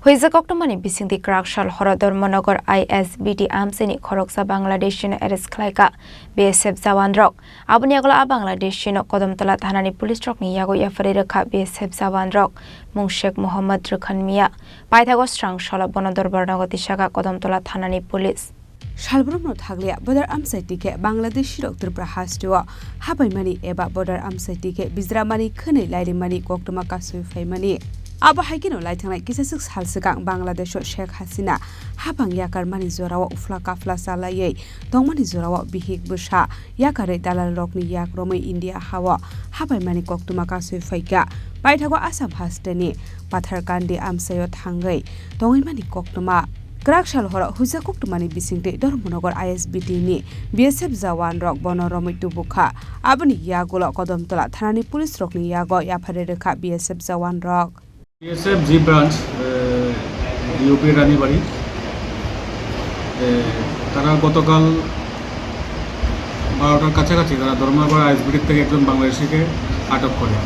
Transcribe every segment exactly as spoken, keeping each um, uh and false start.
Huijak koktwmani bisingtwi kwrak sal horo Dharmanagar I S B T amchaini khoroksa Bangladeshino arrest khlaikha B S F jawanrok. Aboni yagulo a Bangladeshino Kodamtola thanani police rokni yago yapharwi rwkha B S F jawanrok, mung Sheikh Mohammad Rukhan Mia. Paithago srang salo bono dorbar nogo tisakha Kodamtola thanani police. Salbrumno thaglia border amchai tikhe Bangladeshi rok Tripura hasteo hapaimani eba border amchai tikhe bijramani khwnwi lairimani koktwma kasui phaimani. Abo hai kheno laithangnai kisaswk sal swkang Bangladesho Sheikh Hasina hapang yakarmani jorao ufla kafla chalaiwi tongmani jorao bihik bwsa yakarwi dalalrokni yak romwi India hao hapaimani koktwma kasui phaikha. Paithago Assam hasteni Patharkandi amchaio thangwi tongwimani koktwma. Kwrak sal horo huijak koktwmani bisingtwi Dharmanagar I S B T ni B S F jawan rok bono romwi tubukha. Aboni yagulo Kodamtola thanani police rokni yago yapharwi rwkha B S F jawan rok. B S F G branch, eh, U P Ranibari, eh, তারা গতকাল বারোটার কাছাকাছি তারা ধর্মনগর আইএসবিটি থেকে একজন বাংলাদেশিকে আটক করে।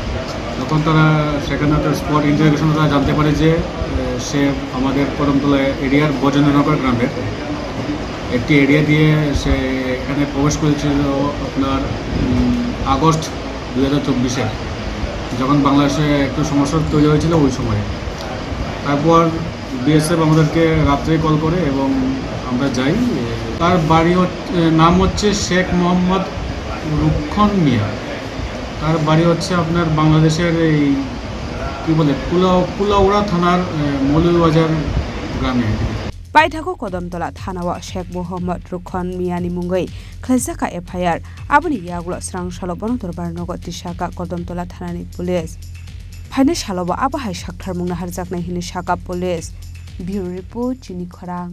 তখন তারা সেখানে একটা স্পট ইন্টারোগেশনে তারা জানতে পারে যে, এ, সে আমাদের কদমতলা এরিয়ার বজেন্দ্রনগর গ্রামের একটি এরিয়া দিয়ে সে এখানে প্রবেশ করেছিল আপনার, উম, আগস্ট দুই হাজার চব্বিশে, যখন বাংলাদেশে একটু সমস্যা তৈরি হয়েছিল ওই সময়ে। তারপর বিএসএফ আমাদেরকে রাত্রেই কল করে এবং আমরা যাই। তার বাড়ি হচ্ছে, নাম হচ্ছে শেখ মোহাম্মদ রুক্ষণ মিয়া। তার বাড়ি হচ্ছে আপনার বাংলাদেশের এই, কি বলে, কুলা-, কুলাউড়া থানার, এ, মৌলভীবাজার গ্রামে। Paithago Kodamtola thanao Sheikh Mohammad Rukhan Mia ni mungwi khlaijak kha F I R. Aboni yagulo srang salo bono dorbar nogo tisakha Kodamtola thanani police. Phainai salobo abo hai saktharmung naharjaknai hwnwi sakha police. Bureau Report, Chini Khorang.